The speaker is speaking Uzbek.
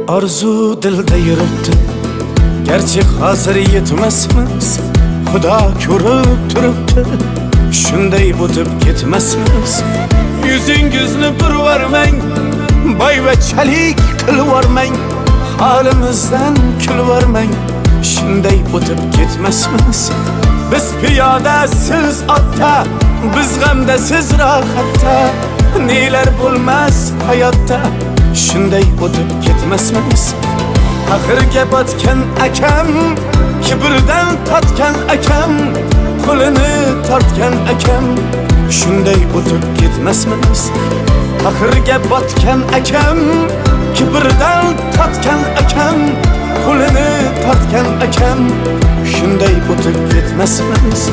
Orzu dilda yuribdi, garchi hozir yetmasmiz. Xudo ko'rib turibdi, shunday o'tib ketmasmiz. Yuzingizni burvarmang, boyvachchalik qilvormang, holimizdan kulvormang, shunday o'tib ketmasmiz. Biz piyoda, siz otda, biz g'amda, siz rohatda, nelar bo'lmas hayotda, shunday o'tib ketmasmiz. Axirga botgan akam, kibrdan totgan akam, qo'lini tortgan akam, shunday o'tib ketmasmiz. Axirga botgan akam, kibrdan totgan akam, qo'lini tortgan akam, shunday o'tib ketmasmiz.